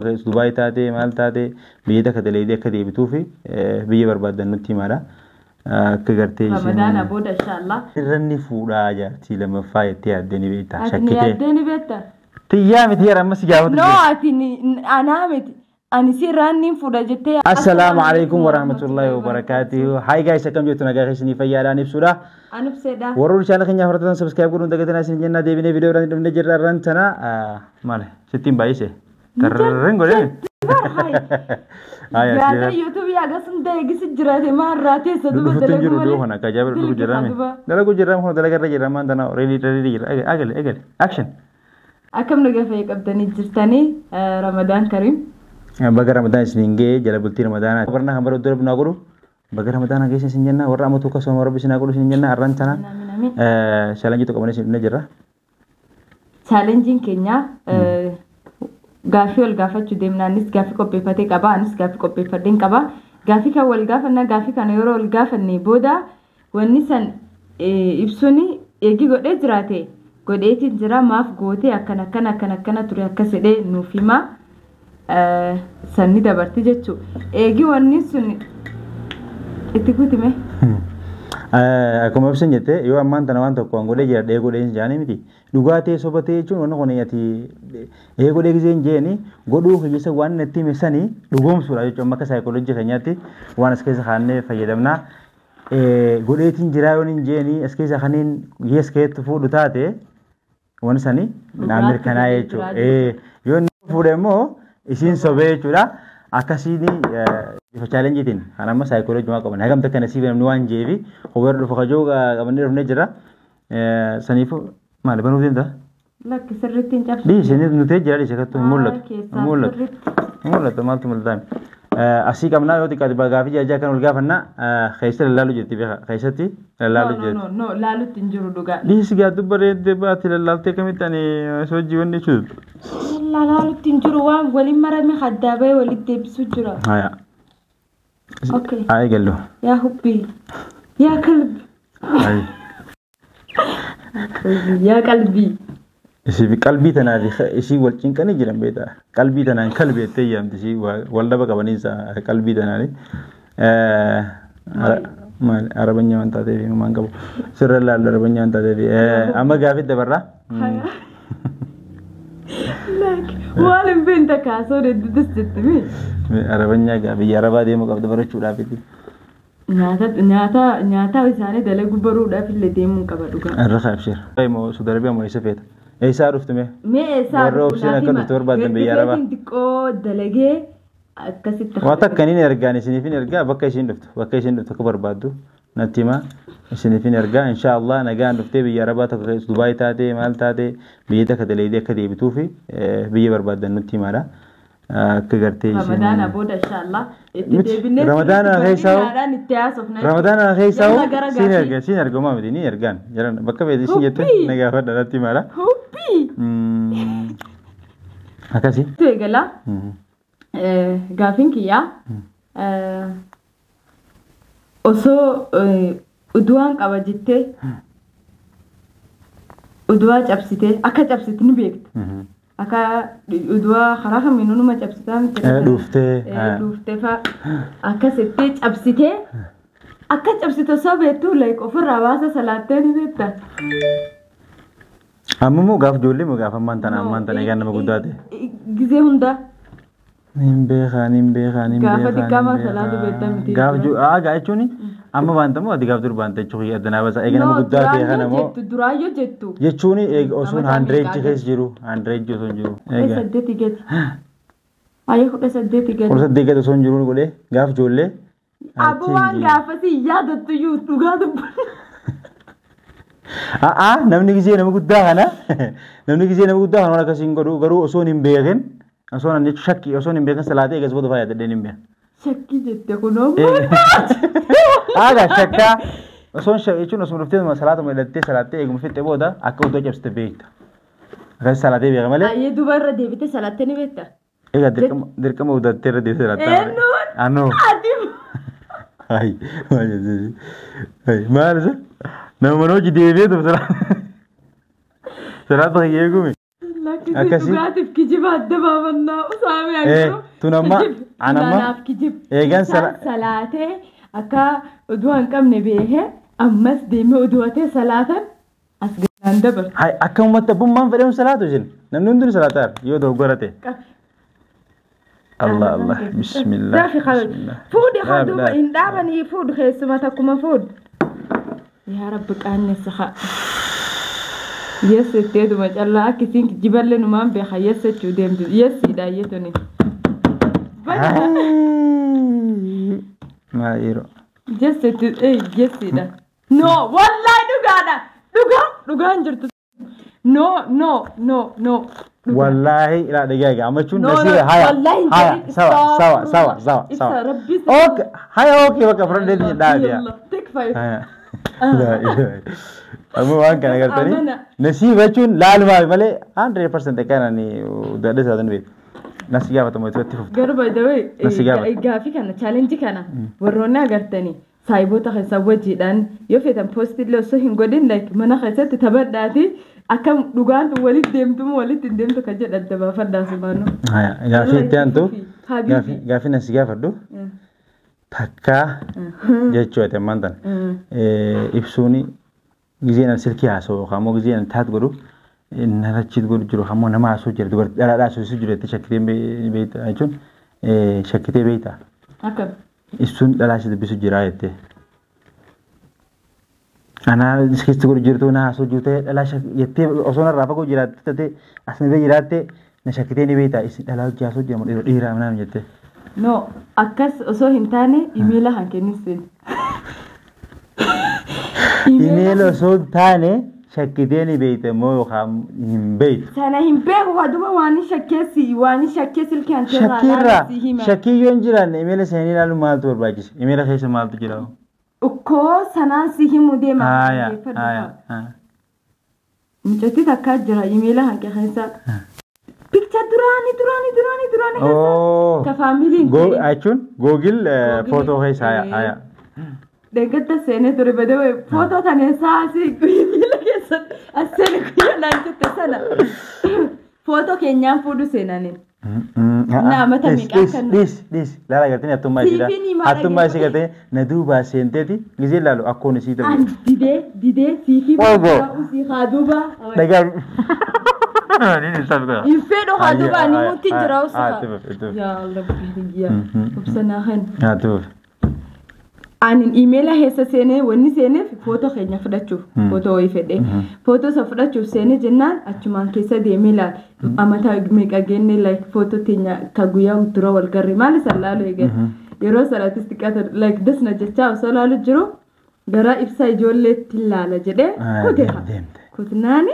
Dubaay taatee maal taatee biyya takka dalaydee akka deebituu fi biyya barbaaddan nutti himaadha. Akka gartee Ramadaana booda inshaallah. Irranni fuudhaa jaartii lammaffaa jettee yaaddee ni beektaa. Ati ni Shakkitee. yaaddee ni beektaa? Tiyyaa miti yeroo ammas gaafatu. No, ati ni anaa miti. Ani si irraan niin fuudha jettee. Assalaamu alaikum warahmatullahi wabarakatuh. Hi guys, akkam jirtu? Nagaa keessanii fayyaadhaan ibsuudha. An ibseedha. Warroonni chaanala keenya hordoftan subscribe godhuun dagatinaa isin jenna. Deebinee viidiyoo irratti dhufnee jirra irraan tana maali sittiin baay'ise. Tarreen godhee. Yaada yuutuubii agas hunda eegisi jiraate maarraa teessa duba Dhufuutti hin jiru dalaguu dhiyoo kana akka ajaa'iba dhufu jirra. Dalagu jirra kun dalaga irra jirra maan tana reelii reelii jirra. Agale agale action. Akkam nagaa fayya qabdanii jirtanii? Ramadaan Kariim. Baga Ramadaan isiniin ga'e jala bultii Ramadaanaa. Barnaa kan bara dura bunaa godhu. Baga Ramadaanaa keessa isin jenna, warra amatu akkasuma rabbi isin haa godhu isin jenna. Arraan tana Amiin amiin. Challenge tokko qabannee isin dhufnee jirra. Challengeiin keenya gaaffii wal gaafachuu deemna. Anis gaaffii qopheeffatee qaba. Anis gaaffii qopheeffadheen qaba. Gaaffii kan wal gaafanna, gaaffii kana yeroo wal gaafanne booda wanni san ibsuun eegi godhee jiraate godheetiin jira, maaf gootee akkana akkana akkana akkana ture akkas jedhee nuuf hima. Sanni dabarti jechuudha. Eegi wanni sun itti kutime. Akkuma ibsan jette, yoo ammaan tana waan tokko waan godhee jira dhee godhee jaanii miti. Dhugaa ta'e soba ta'e jechuun wanni kun ati ee godhee gisee hin jeeni godhuu keessa waan natti hime sanii dhugoomsuudha jechuudha. Amma akka saayikooloojii keenyaatti waan as keessa kaannee fayyadamna. Godheetiin jiraa yoo hin jeeni as keessa kaniin yes keetti fuudhu taate wanni sanii naa mirkanaa'e jechuudha. Yoo inni fuudhe immoo isiin sobee jechuudha. Akkasiin bifa challengeiitiin kan amma saayikooloojii waan qaban hagam takka nasiiba namni waan jeefi hubarra dhufu kajoo qabannee dhufnee jira. Saniifuu maali banuuf deemta? Lakki, sirriitti hin cabsu. Dhiise, nutee jira, dhiise kattu hin mul'atu. Hin Keessaa mul'atu. sirriitti. Hin mul'atu, maaltu mul'ata? Asii qabnaa, yoo xiqqaate gaafii jaajaa kan ol gaafannaa keessa lallaalu jirti, beeka keessatti lallaalu No, jirti. no, no, laalutti hin jiru dhugaa. Dhiisi gaa, dubbaree baatti lallaaltee kamitti ani hojii wanni jechuudha. Laalutti hin jiru, waan waliin marame haddaa bahee walitti deebisuu jira. Haya. Okay. Haa eegallu. Yaa hubbii. Yaa qalbii. Ayi. Yaa qalbii. Isii qalbii tanaa fi isii wal cinqanii jiran beektaa. Qalbii tanaan kalbi jettee yaamti, isii wal dhaba qabaniinsa qalbii tanaani. Maali arabanya waan taateef maan qabu. Sirra laallu arabanya waan taateef. Amma gaafii dabarraa. Waan hin beekne kaasoo deddeetis jetti mi? Arabanyaa gaa biyya arabaa deemuu qabda barachuudhaaf. Nyaata nyaata nyaata isaanii dalaguu baruudhaaf illee deemuu qaba dhugaa. Irra kaabsheera. Moo Suudi Arabiyaa moo eessa feeta? Eessaa dhuftu mee? Mee eessaa? Warra obsiin akka dhuftu barbaadan biyya arabaa. Xiqqoo dalagee akkasitti. Waan takka niin ergaan isiniif hin ergaa, bakka isiin dhuftu akka barbaaddu natti hima, isiniif hin ergaa. Insha Allah nagaan dhuftee biyya arabaa tokko keessa Dubaay taatee maal taatee biyya takka dalaydee akka deebituu fi biyya barbaaddan nutti himaadha. Akka gartee isiin Ramadaana booda inshaallah itti Miti, deebinee Ramadaana sirriitti keessaa bal'inaadhaan itti haasofna. Ramadaana keessaa Yalla gara siin gaafii. erga, siin erga, maa miti, ni ergaan jiran bakka feete isin jette Hubbii. na gaafadha, natti himaadha. Hubbii. Akkasi. Tu eegala. Gaafiin kiyyaa osoo uduwaan qaba jettee uduwaa cabsitee, akka cabsite ni beekta. Akka uduwaa karaa kamiinuu numa cabsitaa miti. Dhuuftee. Dhuuftee fa'a akkasitti cabsitee, akka cabsite osoo beektu like ofirraa baasa salaattee ni beekta. Amma immoo gaaf ijoollee moo gaaf ammaan tana egaa nama guddaa ta'e? Gizee hundaa. Nin beekaa, nin beekaa, nin Gaafa beekaa. xiqqaa Nin maa beekaa. salaatu beektaa miti? Gaafa gaa jechuun amma baanta moo ati gaaf dur baanta jechuun addanaa basa eega nama guddaa ta'e kana moo? Jettu duraayyoo jettu. Jechuun eega osoo Amataa handireejji meeqaa? keessa jiru, handireejji osoo hin jiru. 18 gadi. Ayyee, 18 gadi. 18 gadi osoo hin jiru godhee gaaf ijoollee. Abu, waan gaafasii yaadattu iyyuu dhugaa dubbanna. A'aa, namni gisee nama guddaa kana waan akkasii hin godhu, garuu osoo hin beekin, osoo hin shakkii, osoo hin beekin salaatee eegas booda fayyadadheen hin beekan. Shakkii jette kunoo. Aagaa shakkaa osoo hin jechuun osoo dhuftee salaatuma hidhattee salaattee eeguma fixxe booda akka utuu cabsite beekta. Akkasii salaatee beeka malee. Ayyee, duuba irra deebitee salaattee ni beekta. Egaa dirqama udattee irra deebitee salaattee. Eenyuun? Anoo. Ati. Ay, maal jechuun? Ay, maal isa? Nama mana hojii deebi'ee dhufu salaata salaata eegume. Lakki. Akkasii. Dhugaatiif kijiba adda baafannaa usaamee. Tun amma an amma Anaaf kijib. Eegan Isaan salaatee akka oduu hin qabne beekee ammas deemee oduu'atee salaatan as gannaan dabarsu. Hay, akka uummata abbummaan fedhamu salaatu isin. Namni hundinuu salaataa yoo dogoggora ta'e. Allah Allah, bismillah. Daafi bismillah. Fuudhi Laa, haa duuba laa. hin dhaabanii, fuudhi keessuma takkuma fuudhi. Yaa Rabbi, qaanessa haa. Yes jetteetuma callaa akka isiin kijiballee numaan beeka, yes jechuu deemtu, yesiidha iyyatuni. Ay, maal yeroo. Yes jettu, yesiidha. No, wallahi dhugaadha. Dhugaa dhugaan jirtu. No, no, no, no. Wallaahi ilaa, dhagaa egaa amma jechuun No, nasiiba no, haya wallahi hin haya jedhin. sawa sawa sawa sawa Ibsa sawa. Rabbi. Okay, haya, okay, bakka fudhadhee dhaabi yaa. Take five. Haya. Laa ilaaha. Amma waan kana gartanii Amana. nasiiba jechuun laalumaaf malee 100% kan ani dadhee isaatan beeku. Nasi gaafatamu itti fuftu. Garuu by the way, Nasi gaafata. gaafii kana, challenge kana warroonni agartanii saayiboota keessan wajjiidhaan yoo feetan post illee osoo hin godhin, like mana keessatti taphadhaati, akka dhugaan walitti deemtu moo walitti hin deemtu kan jedhan adda baafadhaa sumaanuu. Haya, gaafii itti aantu. Habibi. Gaafii nasi gaafadhu takkaa jechuudha ammaan tan. Ibsuuni gizeen an silkii haasa'u yookaan immoo gizeen an taat godhu narachiit godhu jiru yookaan immoo nama haasa'u jira, dubartii dhalaadhaa haasa'u jiru jettee shakkitee beekta jechuun shakkitee beekta. Akkam. Ibsuun dhalaa si dubbisu jira jettee. Anaa keessatti godhu jirtu na haasa'u jiru ta'ee dhalaa jettee osoo narraa fagoo jiraatte ta'ee as na bira jiraatte na shakkitee ni beekta, isin dhalaa hojii haasa'u jira moo dhiira naan jettee. No, akkas osoo hin taane imeela kan kennis. Imeela osoo hin taane shakkitee ni beekta moo yookaan hin beektu? Sana hin beeku, waduba waan shakkeessi, waan shakkee silkii an Shakkiirraa si hima. Shakkii yoo hin jiraanne imeela seenii ilaaluun maaltu barbaachise? Imeela keessa maaltu jira? Ukkoo sanaan si himu deema. Haaya haaya. Mucattii takkaa jira imeela hanqe keessa. Picture duraanii duraanii duraanii duraanii keessa. Oo. Ka faamiliin Go jechuun Google Google, footoo keessa, haya haya. Deeggarta seenee ture badawee footoo taneessaa asii imeela keessatti as seene guyyaa naan jette sana. Footoo keenyaan fuudhu seenaniin. Na, mata meeqa Dhis dhis dhis, laala gartanii hattummaa isiidha. Siifiin himaa. Hattummaa isii gartanii na duubaa seenteeti gizee laalu akkoon isii ta'u. An didee didee siifii Ogo. usii haa duuba. Dhagaa. Ni ni sabi. Hin fedhu haa duuba, ani mutti jira Haa, usufa. itti fufi, itti fufi. Yaa Rabbi yaa obsanaa kan. Haa, itti fufi. Anin imeela keessa seenee wanni seeneef footoo keenya fudhachuuf, footoo wayii fedhee footoo isa fudhachuuf seenee jennaan achumaan keessa deemee ilaal amata meeqa geenne, like footoo teenya ka guyyaa dura wal garre maal isa laalu eegal yeroo sanattis xiqqaata, like dasna jechaa osoo laalu jiru gara ibsaa ijoolleetti ilaala jedhee kutee Deemte. Kutnaani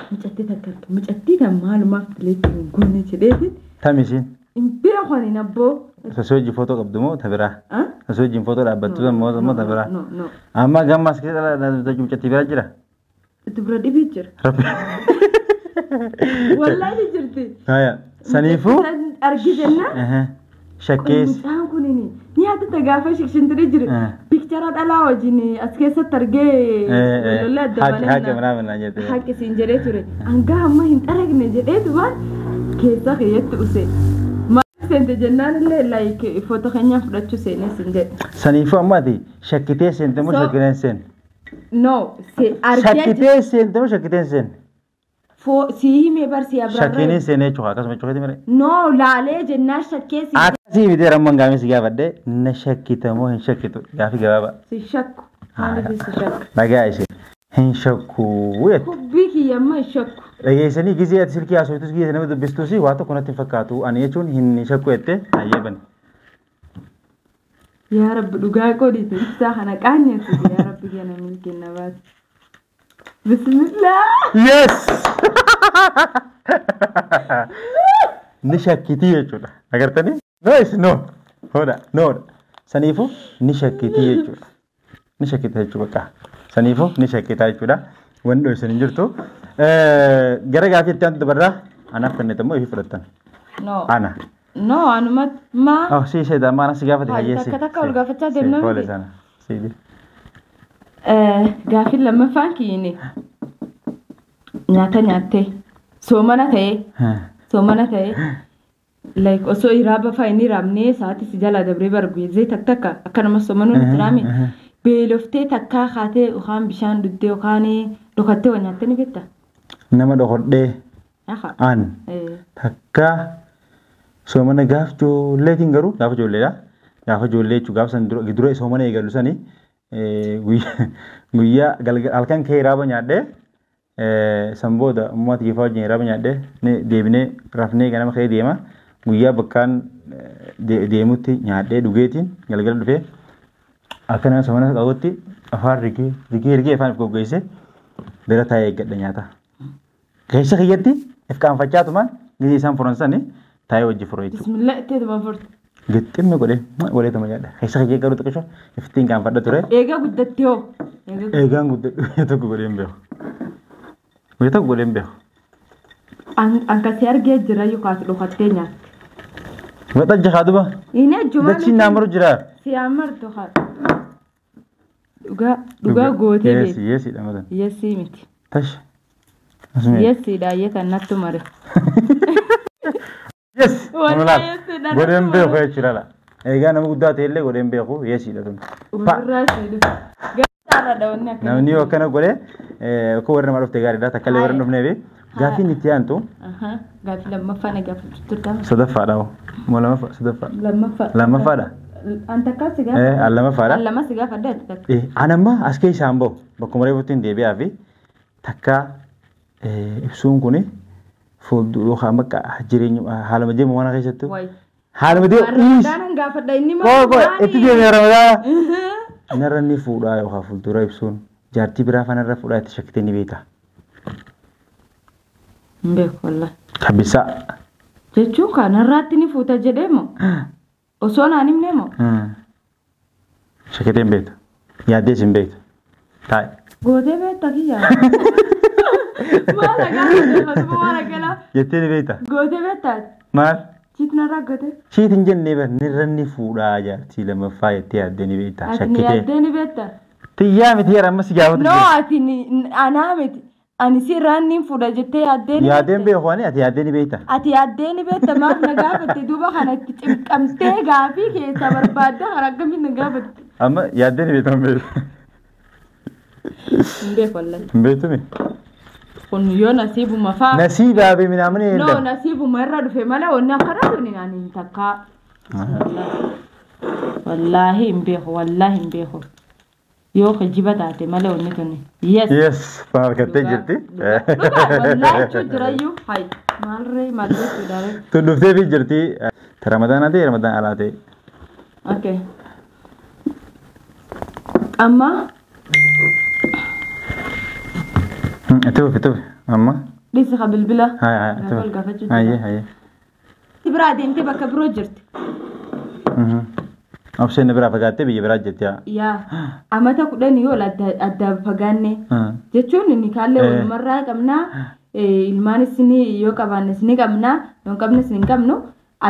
mucattii takka arge, mucattii tan maalumaaf dileetti hin goone jedheetiin. Tam isiin? Hin beeku ani nabboo. Sasoo wajjin footoo qabdu moo ta biraa? Ah? Sasoo wajjin footoo dhaabbattu moo ta biraa? No, no. Amma gammas keessa mucattii biraa jira? Dubra dhibii jira. Rabbi. Wallaahi jirti. Haya. Saniifuu. Argi jennaan. Shakkees. Mucaan kunini ni yaadata gaafa shikshintirii jiru. Picture dhalaa wajjin as keessatti argee lollee adda Haaqi haaqi baanee manaa manaa jette. Haaqi siin jedhee ture. Hangaa amma hin xaragne jedheetumaan keessa keeyyatti use. Maal seente jennaan illee like footoo keenyaan fudhachuu seenee siin jedhe. Saniifuu amma ati shakkitee seente moo shakkitee hin seenne? No, se argee Shakkitee seente moo shakkitee hin seenne? Sii himee bar si Shakkiin abraarra. hin seenne jechuudha, akkasuma jechuudha malee. No, laalee jennaan shakkee si. Akkasii miti, ramman gaafii si gaafadhe, na shakkita moo hin shakkitu, gaafii gabaabaa. Si shakku. Maaliif si shakku? Dhagaa ishee hin shakkuu jette. Hubbii kiyya amma hin shakku. Dhageessanii gizee ati silkii haasoftus, gizee nama dubbistus waa tokko natti hin fakkaatu ani jechuun hin shakku jette, hayyee bane. Yaa Rabbi, dhugaa godhitu ibsaa kana qaanyeessu, yaa Rabbi kenna milkenna baase. Bismillah. Yes! Ni shakkitii jechuudha. Agartanii? No is no. Hoodha, noodha. Saniifuu ni shakkitii jechuudha. Ni shakkita jechuudha bakka. Saniifuu ni shakkitaa jechuudha. Wanni dho'isan hin jirtu. Gara gaafii itti aantu dabarraa, anaaf kennite immoo ifii fudhattan. No. Ana. No, anumatti maa. Oh, si ishee amma ana si gaafate Haa, hayyeessi. takka takka ol gaafachaa deemna Toole miti. sana. Si. Gaaffiin lammaffaan kiyini. Nyaata nyaattee. Soomana ta'ee soomana ta'ee like osoo hiraaba fa'a inni hiraamnee sa'aatii si jalaa dabree bargu takka takka akka nama soomanuu nutti hiraame beeloftee takkaa kaatee yookaan bishaan dhuddee yookaan dhokattee waa nyaattee ni beektaa? Nama dhokodhee an takka soomana gaaf ijoolleetiin garuu gaafa ijoolleedha. Gaafa ijoollee jechuun gaafa san dura soomana eegalu sani guyyaa halkan kee hiraaba nyaadhee san booda uummata kiifaa wajjin hiraaba nyaadhee deebinee rafnee ganama kee deema. Guyyaa bakkaan deemutti nyaadhee dhugeetiin galgala dhufee akkana soomana qabutti afaan rigee rigee rigee afaan goggogsee bira taa'ee eeggadha nyaata. Keessa kiyyatti if qaanfachaa tumaan gizee isaan furan sani taa'ee wajji fura jechuudha. Bismillah itti tuma furte. Gixximmi godhee godhee tuma nyaadha. Keessa kiyyee garuu xiqqisho iftiin qaanfadha ture. Eegaa guddattee hoo? Eegaan guddadhu guyyaa tokko godhee hin beeku. Guyyaa tokko godhee hin beeku. Akkasii argee jira yookaas dhokattee nyaatte. Waxajja haa duba. Inni ajjumaa. Dachiin naa maru jira. Si amartu haa. Dhugaa dhugaa gootee beekti. Yeesi yeesi dha matan. Yeesii miti. Tash. Yeesiidha yeetan nattu mare. Yes. Godheen beeku jechuudha. Egaa nama guddaa ta'e illee godheen beeku yeesiidha tun. Umarraa si dhufe. Gaariidha wanni akkana. Namni yoo akkana godhee akka warra nama dhufte gaariidha. Takka illee warra hin dhufneefi. Gaaffiin itti aantu. Gaaffii lammaffaa na gaafachuu turta. Sadaffaadha hoo. Moo lammaffaa sadaffaa. Lammaffaa. Lammaffaadha. An takkaa si gaafa. An lammaffaadha. An lama si gaafadha ati takka. An amma as keessaan bahu bakkuma reefutti hin deebi'aa fi takka ibsuun kuni fuuldura yookaan bakka jireenya haaluma deemu mana keessattuu. Haaluma deemu. Ramadaanan gaafadha inni maal. Koo itti deemee ramadaana. Narra ni fuudhaa yookaan fuuldura ibsuun jaartii biraa fanarra fuudhaa itti shakkitee ni beekta. Hin beeku wallahi. Kabbisaa. Jechuun kanarraatti ni fuuta jedhee moo? Osoo naan himnee moo? Shakkitee hin beektu. Yaaddees hin beektu. Taa'i. Gootee beekta kiyya. Maal agarra maal agarra. Jettee ni beekta. Gootee beekta. Maal? Chiit narraa gootee. Chiit hin jennee bar nirra ni fuudhaa jaartii lammaffaa jettee yaaddee ni beekta. Shakkitee. Ati yaaddee ni beekta. Tiyyaa miti yeroo ammas gaafatu. No ati anaa miti. Ani sirraan ni fuudha jettee yaaddee ni Yaaddeen beeku ani ati yaaddee ni beekta. Ati yaaddee ni beekta maaf na gaafatte duuba kana itti cimqamtee gaafii keessa barbaadde karaa akkamiin na gaafatte. Amma yaaddee ni beekta hin beeku. Hin beeku wallahi. Hin beektu mi? Kun yoo nasiibuma faa. Nasiibaa fi minaamni hin No nasiibuma irra dhufe malee wanni akkana tuni ani hin takkaa. Wallaahi hin beeku wallaahi hin beeku. Yoo kijiba taate malee wanni tuni. Yes. Yes harkattee jirti. Dhugaa wallaahi jechuun jirayyuu hayi maalree maal jechuudha. Tun dhuftee fi jirti. Ramadaanaa ta'e Ramadaan alaa ta'e. Okay. Amma. Itti fufi itti fufi amma. Dhiisi ka bilbila. Hayi hayi itti fufi. Hayyee hayyee. Biraa deemtee bakka biroo jirti. Obseen biraa fagaattee biyya biraa jirti yaa. Yaa amata 10 yoo adda fagaanne jechuun inni kaallee walumarraa qabnaa ilmaanis ni yoo qabaannes ni qabnaa yoo qabnes ni qabnu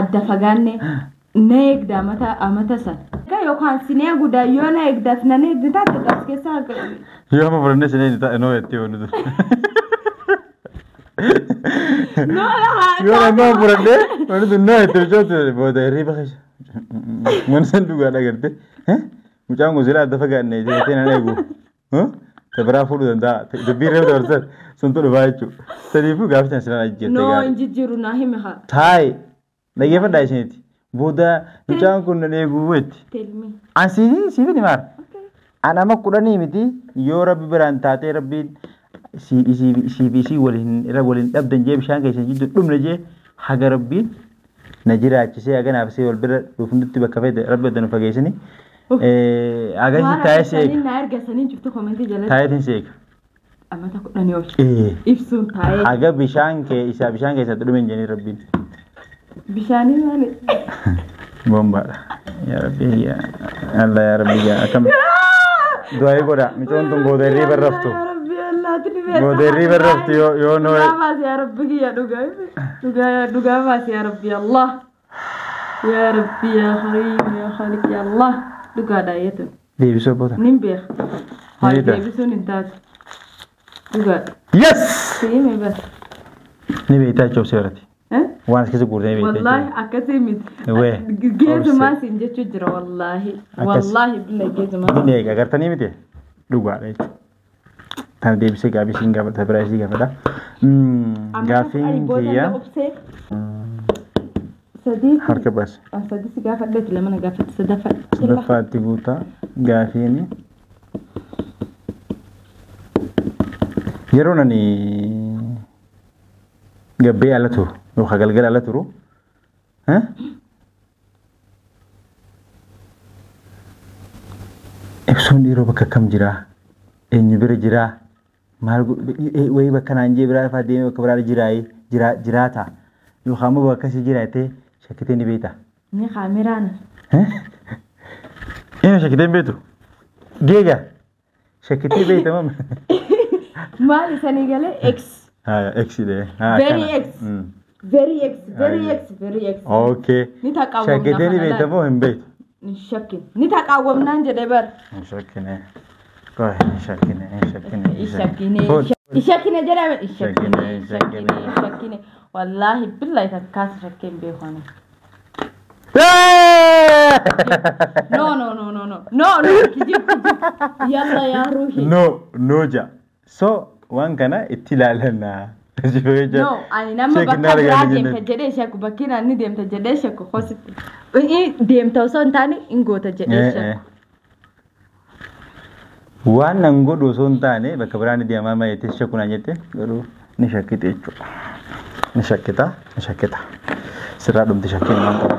adda fagaanne na eegda amata san. Yookaan sin eeguudha yoo na eegdaaf nan eegdi taate as keessaa. Yoo amma fudhannee sin eegdi taate noo jettee wanti. Yoo amma fudhannee wanti noo jettee bichoota booda hirriba keessa. Waan san dhugaadha garte. Mucaan kun silaa adda fagaanne jettee nan eegu. Tabiraa fuudhuu danda'a. Dubbii reefu dabarsan suntu dhufaa jechuudha. Saniifuu gaafa sana silaa ajjeerte gaarii. Noo hin jijjiiru naa himi haa. Taayi dhaggeeffadhaa isinitti. Booda mucaan kun nan eeguu jetti. An siifin himaara. An amma 10 miti yoo rabbi biraan taatee rabbiin siif isii waliin dhabdan jee bishaan keessa jidduu dhumne jee haga rabbiin na jiraachisee haga naaf isii wal bira dhufnutti bakka fedhe rabbi adda nu fageessini. Haga isin taa'ee si eega. Na erga sanii jirtu komentii jalatti. Taa'eetiin si eega. Amata 10 ol. Ibsuun taa'ee. Haga bishaan kee isaa bishaan keessatti dhume hin jedhin rabbiin. Bishaanii maali? Bombaadha. Yaa Rabbi yaa Allah yaa Rabbi yaa akkam. Du'aa godha micoon tun booda hirriba raftu. Booda hirriba raftu yoo noo. Dhugaa baasi yaa Rabbi kiyya dhugaa dhugaa dhugaa baasi yaa Rabbi Allah. Yaa Rabbi yaa Kariim yaa Khaliq yaa Allah dhugaadha yeetu. Deebisuu booda. Nin beeka. Haa deebisuun hin taatu. Dhugaadha. Yes! Siime bas. Ni beektaa jechuuf si barate. Eh? Waan as keessa guurtee ni beektaa Wallaahi jechuudha. akkasii miti. Wee. Geezumaa siin jechuu jira wallaahi. Akkas. Wallaahi billa geezumaa. Ni eega agartanii miti dhugaadha jechuudha. Tana deebisee gaaffii siin gaafata biraa isii gaafata. Gaaffiin kiyya Sadii. harka baase. Sadii si gaafadheeti lama na gaafate sadaffaa. Sadaffaatti guutaa gaaffiin yeroo nani gabbee ala turu yookaan galgala ala turu ibsuun dhiiroo bakka kam jiraa eenyu bira jiraa maal wayii bakka naan jee biraa fa'aa deemee bakka biraa jiraa jiraata yookaan immoo bakka si jiraatee shakkitee ni beektaa. Ni kaameraana. Eenyu shakkitee hin beektu? Geega shakkitee beekta mama. Maal isanii galee X. X dee. Very X. Very X. Very X. Very X. Okay. Ni taqaawwamna Shakkitee ni kana beekta moo hin beektu? Ni shakkin. Ni taqaawwamnaan jedhee bar. Hin shakkine. Qoy hin shakkine hin shakkine. Ishakkine. Ishakkine jedhame. Ishakkine. Ishakkine. Ishakkine. Wallaahi billahi takkaas shakkee hin beeku ani. No no no no no no no kijib kijib. Yalla yaa ruuhi. No no ja. So waan kana itti ilaalanna. No ani nama bakka biraa deemta jedhee shakku bakki inni deemta jedhee shakku hositti. Deemta osoo hin taane hin goota jedhee shakku. Waan nan godhu osoo hin taane bakka biraan deemaa ma jettee shakku naan jette garuu ni shakkite jechuudha. Ni shakkita ni shakkita. Sirraa dhumti shakkiin waan qabu.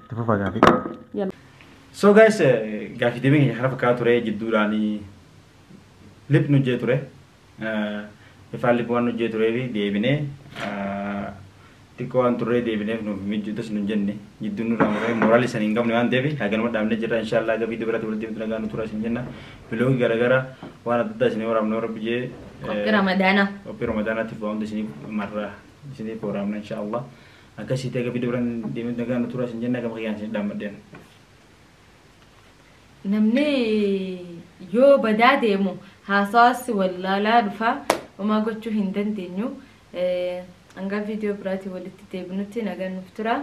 Itti fufaa gaaffii. Yalla. So guys, gaaffii deebiin keenya kana fakkaata ture jidduudhaan lip nu jee ture. Ifaan lip waan nu jee turee fi deebinee xiqqoo waan turree deebineef nuuf mijjuutas nu jenne jidduun nurraa muree mooraalii isanii hin qabne waan ta'eef haganuma dhaabnee jirra inshallah gaaffii biraatti walitti deemtu nagaa nu tura isin jenna. Biloogii garaagaraa waan adda addaa isinii waraabna warra biyyee Qophii Ramadaanaa. Qophii Ramadaanaatiif waan hunda isiniif marra isiniif waraabna inshallah. Akkasii ta'e gaaffii biraan deemtu nagaa nu tura isin jenna gama kiyyaan isin dhaammadheen. Namni yoo badaa deemu haasawaas wallaalaa dhufa homaa gochuu hin dandeenyu. Hanga viidiyoo biraatiin walitti deebinutti nagaan nuuf tura.